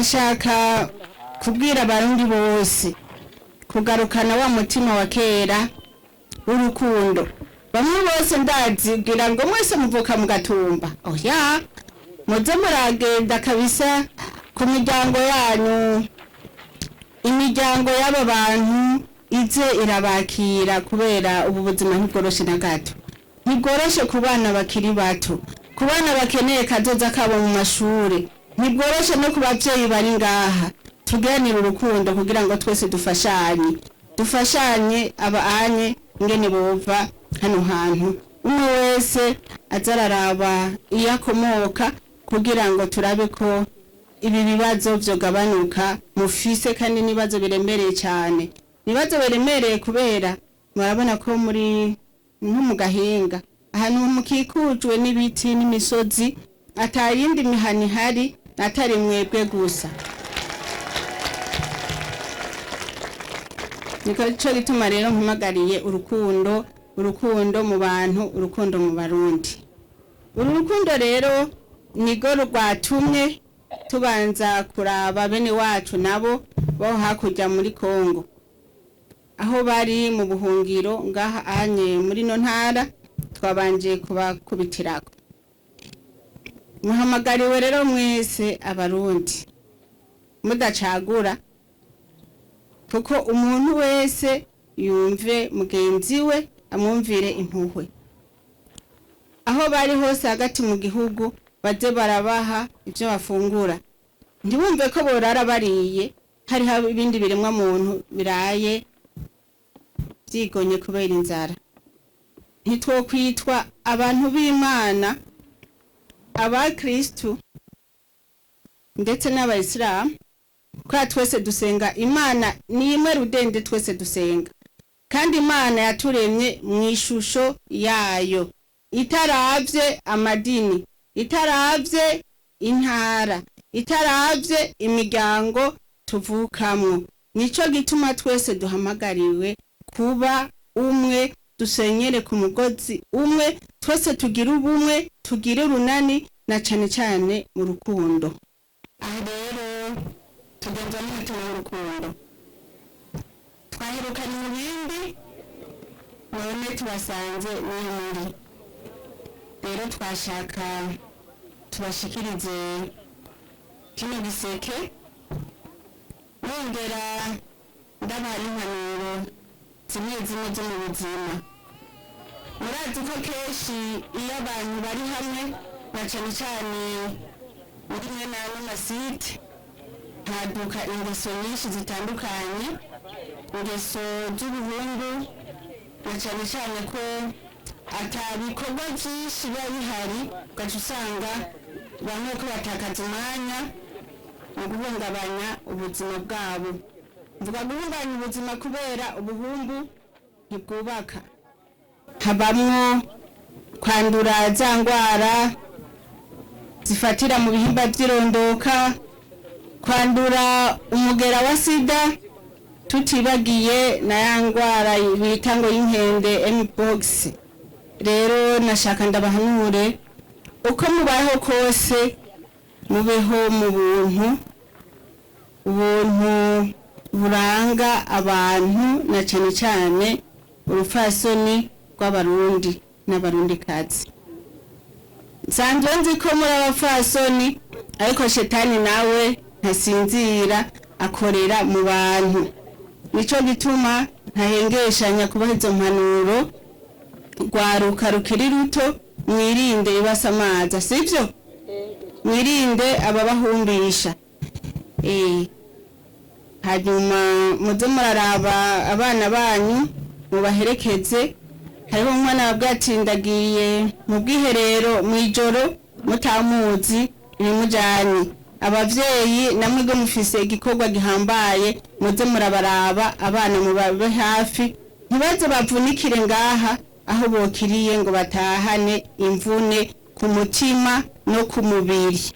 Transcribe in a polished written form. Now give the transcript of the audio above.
Nashaka kubwira Abarundi bose kugarukana wa mutima wa kera w'urukundo. Bamwe bose ndazibwira ngo mwese muvuka mu Gatumba. Oya, muze muragenda kabisa ku miryango yanyu, imiryango y'aba bantu ize irabakira, kubera ubu buzima ntibworoshe na gato. Ntibworoshe ku bana bakiri bato, ku bana bakeneye kazoza kabo mu mashure. Ntibworoshe no ku bavyeyi bari ngaha. Tuganire urukundo kugira ngo twese dufashanye, dufashanye abanye ingene bova hano hantu. Umwe wese aza araraba iyo akomoka kugira ngo turabe ko ibi bibazo vyogabanuka mufise, kandi n'ibibazo biremereye cyane, ibibazo biremereye kubera murabona ko muri nko mu gahinga, ahantu mukikujwe n'ibiti n'imisozi, atayindi mihana ihari atari mwebwe gusa. Niko cyo gituma rero mpamagariye urukundo, urukundo mu bantu, urukundo mu Barundi. Uru rukundo rero nigo rwatumye tubanza kuraba bene wacu nabo bo hakurya muri Kongo, aho bari mu buhungiro ngaha anye muri no ntara. Twabanje kubakubitirako. Muhamagariwe rero mwese Abarundi mudacagura, kuko umuntu wese yumve mugenzi we, amwumvire impuhwe. Aho bari hose hagati mu gihugu, baze barabaha ibyo bafungura. Ntibumve ko borara bariye hariho ibindi biremwa muntu biraye byigonye kubera inzara. Ntitwokwitwa abantu b'Imana, abakristu ndetse n'Abayisilamu, kubera twese dusenga Imana ni imwe rudende. Twese dusenga, kandi Imana yaturemye mu ishusho yayo, itaravye amadini, itaravye intara, itaravye imiryango tuvukamwo. Nico gituma twese duhamagariwe kuba umwe, dusenyere ku mugozi umwe, twese tugire ubumwe, tugire urunani, na cane cane mu rukundo. Aha rero tugenza n'umutima w'urukundo. Twaherukanye mu bindi, none tubasanze niyo muri. Rero twashaka tubashikirize kino giseke, nongera ndabaha n'impanuro zimwe zimwe zo mu buzima. Murazi ko kenshi iyo abantu bari hamwe, na cane cane muri mwe n'ano masite, haduka ingeso nyinshi zitandukanye, ingeso z'ubuhungu, na cane cane ko ata bikorwa vyinshi biba bihari, ugaca usanga bamwe ko batakaza umwanya mu guhungabanya ubuzima bwabo. Mvuga guhungabanya ubuzima kubera ubuhumbu ntibwubaka. Habamwo kwandura za ngwara zifatira mu bihimba vy'irondoka, kwandura umugera wa sida, tutibagiye na ya ngwara bita ngo y'inkende, mpox. Rero nashaka ndabahanure, uko mubayeho kose mubeho mu buntu, ubuntu buranga abantu, na cane cane urupfasoni rw'Abarundi n'Abarundikazi. Nsanzwe nzi ko muri abapfasoni, ariko shetani nawe ntasinzira, akorera mu bantu. Nico gituma ntahengeshanya kubaha izo mpanuro. Rwaruka rukiri ruto, mwirinde ibasamaza, sivyo? Mwirinde ababahumbisha. Hanyuma muze muraraba abana banyu, mubaherekeze. Hariho umwana wabwiye ati: "Ndagiye mu bwiherero mw'ijoro," mutamuzi ibimujanye. Abavyeyi namwe mufise igikorwa gihambaye, muze murabaraba abana, mubabe hafi, ntibaze bavunikire ngaha aho bokiriye ngo batahane imvune ku mutima no ku mubiri.